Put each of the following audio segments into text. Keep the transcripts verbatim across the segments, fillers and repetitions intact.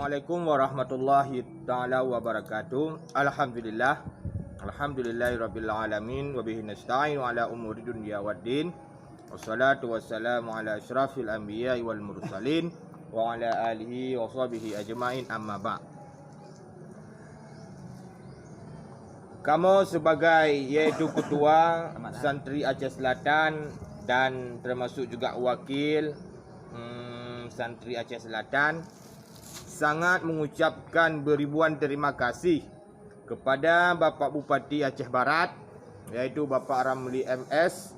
Assalamualaikum warahmatullahi taala wabarakatuh. Alhamdulillah. Alhamdulillahirabbil alamin, wa bihi nasta'in ala umuri dunya waddin. Wassalatu wassalamu ala asyrafil anbiya'i wal mursalin wa ala alihi wa sahbihi ajmain, amma ba'd. Kamoe sebagai, yaitu ketua Santri Aceh Selatan dan termasuk juga wakil, hmm, Santri Aceh Selatan, sangat mengucapkan beribuan terima kasih kepada Bapak Bupati Aceh Barat, yaitu Bapak Ramli M S,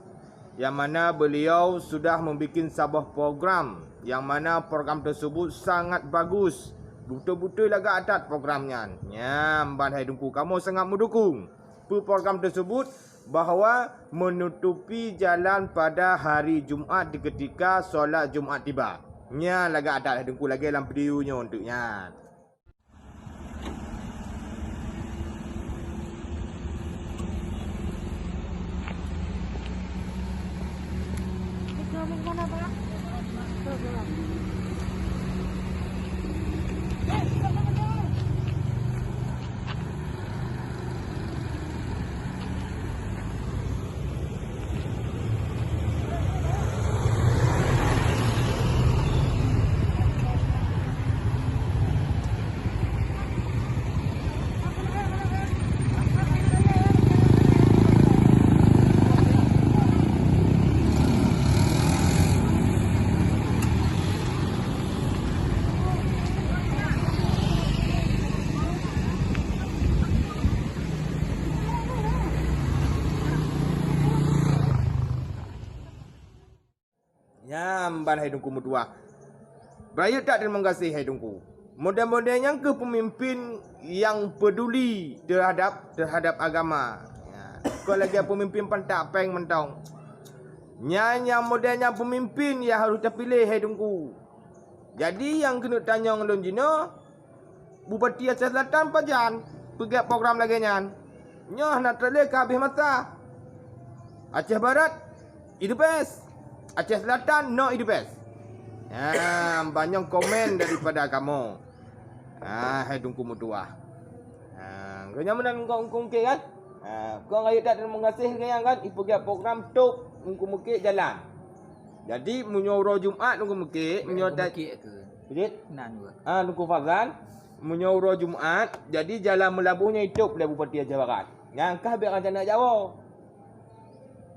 yang mana beliau sudah membuat saboh program, yang mana program tersebut sangat bagus. Beutôi-beutôi lagak that program nyan. Nyan ban hai Teungku, kamoe sangat mendukung program tersebut, bahwa menutupi jalan pada hari Jumat di ketika solat Jumat tiba. Nyan lagak that hai Teungku, lagée lam video nyoe untuk nyan. Nyan ban hai Teungku meutuah. Beurayeuk that teurimong gaséh hai Teungku. Model-model nyan keuh peumimpin nyang peuduli teuhadap, teuhadap agama. Ya, kon lagée peumimpin pantak péng mantong. Nyan nyang model nyan peumimpin nyang harôh tapiléh hai Teungku. Jadi nyang keuneuk tanyong lôn jinoe, Bupati Aceh Selatan pajan peugét program lagée nyan? Nyoe hana trok lé ka habéh masa. Aceh Barat is the best. Aceh Selatan not is the best. Ha, banyong komen daripada kamoe. Ha, hai Teungku meutuah. Ha, geuhnyan meunan Teungku Mukit kan? Ha, kon rayeuk that teurimong gaséh geuhnyan kan, ipeugét program top Teungku Mukit jalan. Jadi meunyoe uroe Jumat Teungku Mukit, meunyoe Teungku Mukit keu. Cit? Nan juga. Ah, Teungku Fazlan, meunyoe uroe Jumat, jadi jalan Meulaboh nyan itôp lé Bupati Aceh Barat. Nyan kah bék rencana jak woe.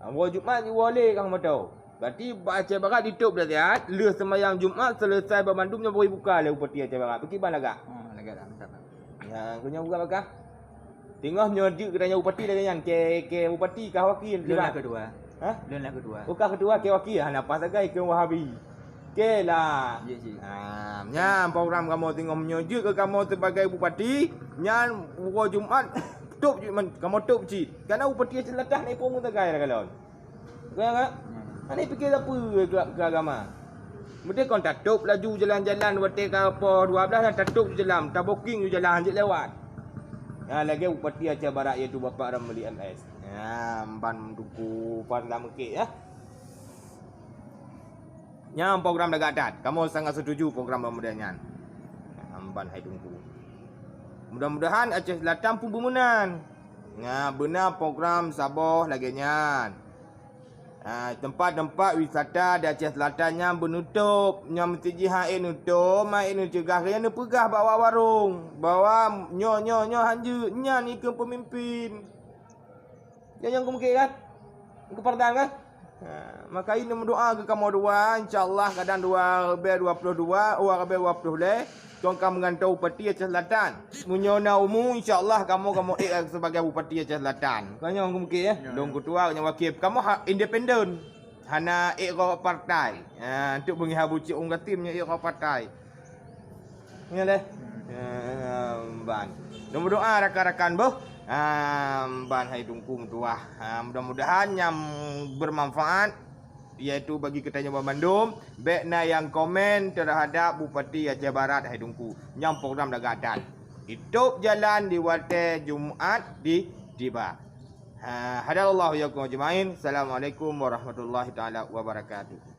Ah, uroe Jumat jiwoe lé kah moto. Berarti bak Aceh Barat itôp dah siat, lheueh seumayang Jumat selesai banmandum nyan bri buka lé Bupati Aceh Barat. Pakriban lagak? Ha, lagak dah, mantap. Nyan, keu nyoe buka bakah. Teungoh nyoe jeuet geutanyoe bupati lagée nyan, kée, kée bupati kah wakil? Lôn lah ketua. Hah? Lôn lah ketua. Oh, kah ketua, kée wakil? Hana paih sagai keu Wahabi. Kée lah. Ya, cik. Ha, nyan program kamoe teungoh nyoe jeuet keu kamoe sibagai bupati, nyan uroe Jumat top jeuet man-, kamoe top cit. Kana bupati Aceh Selatan na ipeue sagai lah kalon. Kan, kan? Hmm. Hana pike sapeue keu, keu agama. Meudeh kon tatôp laju jalan-jalan watée ka poh dua blaih nyan tatôp jalan, taboking jalan jeuet lewat. Nyan lagée Bupati Aceh Barat iaitu Bapak Ramli M S. Nyan ban Teungku Fazlan Mukit ya. Nyan program lagak that. Kamoe sangat setuju program model nyan. Nyan ban hai Teungku. Mudah-mudahan Aceh Selatan pun beumeunan. Nyan beuna program saboh lagée nyan. Ha, teumpat-teumpat wisata di Aceh Selatan nyan beunutôp. Nyan meusti jih han ék nutôp, han ék neuceugah, nyan neupeugah bak warong-warong bahwa nyoe, nyoe, nyoe han jeuet, nyan ikheun peumimpin. Nyan nyang keumukét kan? Keupeurdan kan? Ha, maka ini meudoa keu kamoe dua, insya Allah kadang dua ribèe dua ploh dua, dua ribèe dua ploh lhèe. Kon ka meugantoe Bupati Aceh Selatan. Meunyoe na umu, insya Allah kamoe, kamoe ék sebagai Bupati Aceh Selatan. Kon nyoe mungkin, ya. Ya, lôn ya. Ketua, nyoe wakil. Kamoe ha-, independen. Hana ék rot partai. Ha, untuk beungiha bucik ureueng gasien nyoe ék rot partai. Nyoe lé. Hmm. Ha, ban. Lôn meudoa rakan-rakan boh. Ha, ban hai Teungku meutuah. Ha, mudah-mudahan nyang bermanfaat yaitu bagi geutanyoe banmandum, bèk na nyang komen terhadap Bupati Aceh Barat hai Teungku. Nyang program dah gadan. Itôp jalan di watèe Jumat di tiba. Ha, hadanallahu wa iyyakum ajmain. Assalamualaikum warahmatullahi taala wabarakatuh.